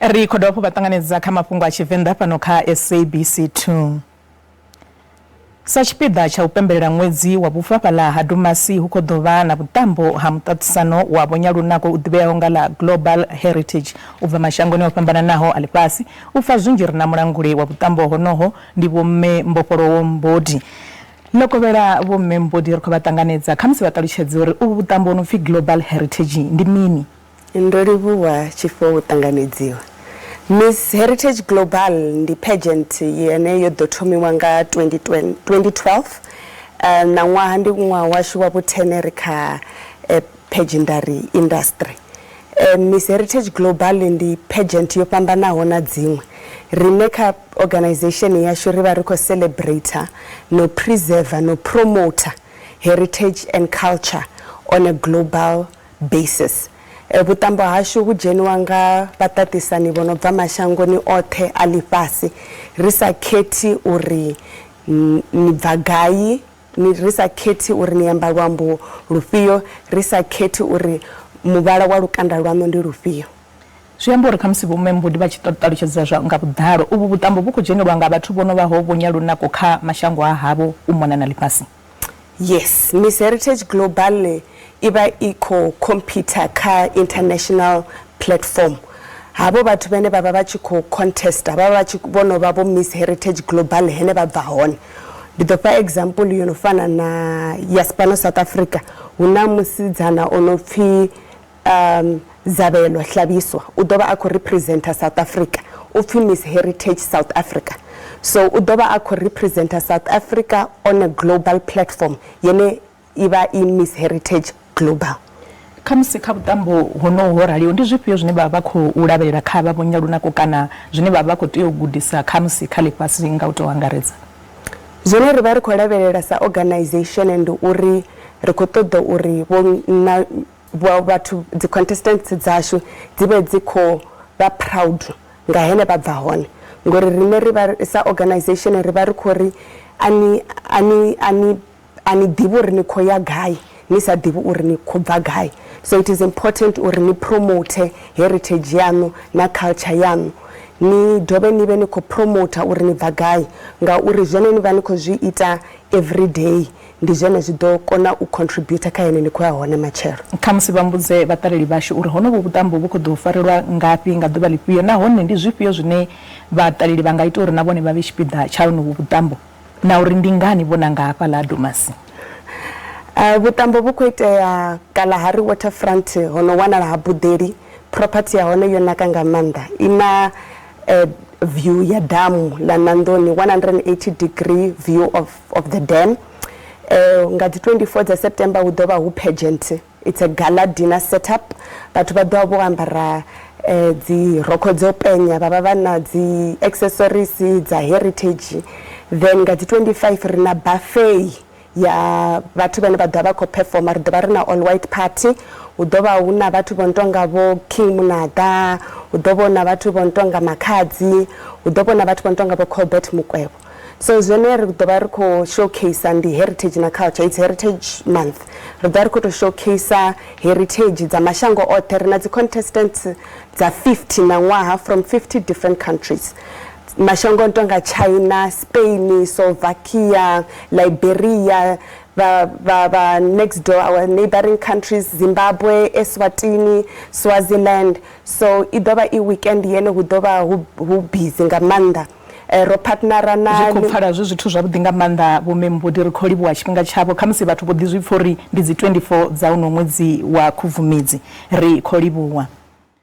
Ri khou dovha hafhu vha ṱanganedza kha mafhungo a Tshivenḓa fhano kha SABC 2. Sa tshipiḓa tsha u pembelela ṅwedzi wa vhufa fhaḽa ha Dumasi hu khou ḓo vha na vhuṱambo ha muṱaṱisano wa vhonyalunako u ḓivheaho nga ḽa Global Heritage u bva mashangoni o fhambananaho a ḽifhasi. U pfa zwinzhi ri na mulanguli wa vhuṱambo honoho ndi Vho Mme Mbofholowo Mbodi. Ḽo kovhela Vho Mme Mbodi ri khou vha ṱanganedza khamusi vha ṱalutshedze uri uvhu vhuṱambo ho no pfi Global Heritage ndi mini. Ndo livhuwa Tshifhiwa u ṱanganedziwa. Miss Heritage Global ndi pageant yene yo ḓo thomiwa nga 2012. Ṋaṅwaha ndi ṅwaha washu wa vhuthene ri kha pageantry industry. Miss Heritage Global ndi pageant yo fhambanaho na dziṅwe. Rine kha organization yashu ri vha ri khou celebrater no preserver no promoter heritage and culture on a global basis. Vhuṱambo hashu vhu dzheniwa nga vhaṱaṱisani vho no bva mashangoni oṱhe a ḽifhasi ri sa khethi uri ni bva gai, ri sa khethi uri ni amba luambo lufhio, ri sa khethi uri muvhala wa lukanda lwaṋu ndi lufhio. Zwi amba uri khamusi Vho Mme Mbudi vha tshi ṱalutshedza zwa nga vhuḓalo, uvhu vhuṱambo vhu khou dzhenelwa nga vhathu vho no vhaho vhonyalunako kha mashango a havho u mona na ḽifhasi. Yes, Miss Heritage Global i vha i khou compete kha international platform. Havho vhathu vhane vha vha vha tshi khou contesta vha vha vha tshi vho no vha vho Miss Heritage Global hene vha bva hone. Ndi ḓo fha example yo no fana na ya fhano South Africa hu na musidzana o no pfhi Zabelo Hlabiswa u ḓo vha a khou representer South Africa u pfhi Miss Heritage South Africa so u ḓo vha a khou representer South Africa on a global platform yene i vha i Miss Heritage Global. Khamusi kha vhuṱambo honohu ho raliho ndi zwifhio zwine vha vha vha khou lavhelela kha vha vhonyalunako kana zwine vha vha vha khou tea u gudisa khamusi kha ḽifhasi nga u tou angaredza? Zwine ri vha ri khou lavhelela sa organization ndi uri ri khou ṱoḓa uri vho na vhathu dzi contestants dzashu dzi vhe dzi khou vha proud nga hene vha bva hone ngori riṋe ri vha sa organization ri vha ri khou ri a ni a ni a ni a ni ḓivhi uri ni khou ya gai ni sa ḓivhi uri ni khou bva gai so it is important uri ni promote heritage yaṋu na culture yaṋu ni dovhe ni vhe ni khou promoter uri ni bva gai ngauri zwone ni vha ni khou zwi ita everyday ndi zwone zwi ḓo kona u contributor kha hene ni khou ya hone matshelo. Khamusi vha mbudze vhaṱaleli vhashu uri honovhu vhuṱambo vhu khou ḓo farelwa ngafhi nga ḓuvha ḽifhio nahone ndi zwifhio zwine vhaṱaleli vha nga ita uri na vhone vha vhe tshipiḓa tsha honovhu vhuṱambo na uri ndi ngani vho nanga hafhaḽa ha Dumasi. Vhuṱambo vhu khou itea Kalahari Waterfront ho no wanala ha Buḓeli. Property ya hone yo naka nga maanḓa, i na view ya damu ḽa Nandoni, 180 degree view of, of the dam. Nga dzi 24 dza September hu ḓo vha hu pageant, it's a gala dinner setup. Vhathu vha ḓo vha vho ambara dzi rokho dzo penya, vha vha vha na dzi accessories dza heritage. Then nga dzi 25 ri na buffet ya vhathu vhane vha ḓovha vha khou performer. Ri ḓovha ri na all white party, hu ḓovha hu na vhathu vho no tonga vho King Munada, hu ḓovha hu na vhathu vho no tonga Makhadzi, hu ḓovha hu na vhathu vho no tonga vho Colbert Mukwevho. So zwine ri ḓovha ri khou showcase ndi heritage na culture, it's heritage month. Ri ḓovha ri khou tou showcase heritage dza mashango oṱhe, ri na dzi contestants dza 50 ṋaṅwaha from 50 different countries. Mashango a no tonga China, Spain, Slovakia, Liberia, vha vha vha next door our neighboring countries Zimbabwe, Eswatini, Swaziland. So i ḓo vha i weekend yene hu ḓo vha hu hu busy nga maanḓa. Ro partnera na Zwi khou pfala zwi zwithu zwavhuḓi nga maanḓa Vho Mme Mbudi, ri khou livhuwa tshifhinga tshavho. Khamusi vhathu vho ḓi zwi pfa uri ndi dzi 24 dza uno ṅwedzi wa Khubvumedzi. Ri khou livhuwa.